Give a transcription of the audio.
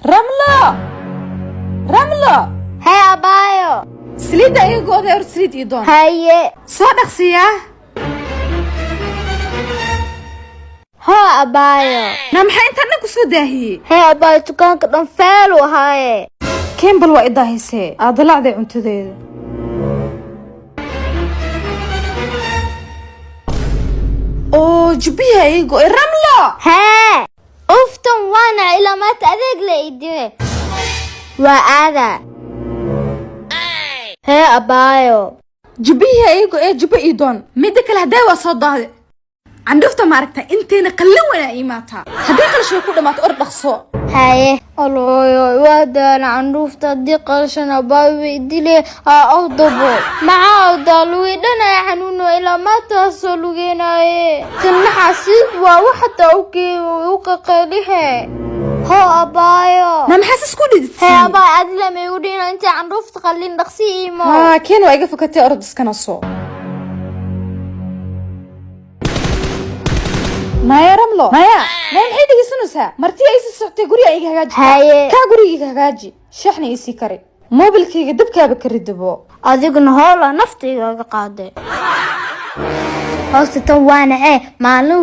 Ramlo, Ramlo. Hee, abaayo. Saliidda iga go'day, or saliid ii doon. Haye. Soo dhaqsiyaa. Hoo, abaayo. Na maxaa intaan dhan ku soo daahiyey? Hee, abaayo, dukaanka dhan feelu ahaaye. Kembal waa i daahisee, aad dalacday cuntadeeda. Oo jubbihi iga go'ay, Ramlo. Hee, uftan waana ilaa maanta adeeg la idime waa aada. Hee, abaayo. Jubbihi iga go'ay, jubbo ii doon. Midda kale, haddaa waa soo daahday candhufta, maaragta intayna qallin wanaa imaataa. Haddii qalashay ku dhammaato, or dhaqso. Haye. Alooyo, waa daana candhuufta. Haddii qalashan, abaayo way dile. Aa aw dabo maxaa awdaa lugay dhanaya xanuuno ilaa maantaasoo lugeenaaye. Tan maxaa siid waa wax hataa u geey u qaqalihe. Hoo, abaayo. Na maxaa sas ku Hee. dhididsiiyey? Abaayo, adila ma igu dhihina intay candhuufta qallin dhaqsi iimo. Haa, keen waa iga fakatay, orod iskana soo. Naya Ramlo, naya, naya, maxay dhegeysanaysaa? Marti ay sii socotay, guriga iga hagaaji. Haye. Kaa guriga iga hagaaji, shaxna iisii kari, moobilkayga dabkaaba ka ridabo. Adiguna hoola nafta igaga qaaday hoosta. Tan waana cee maalin.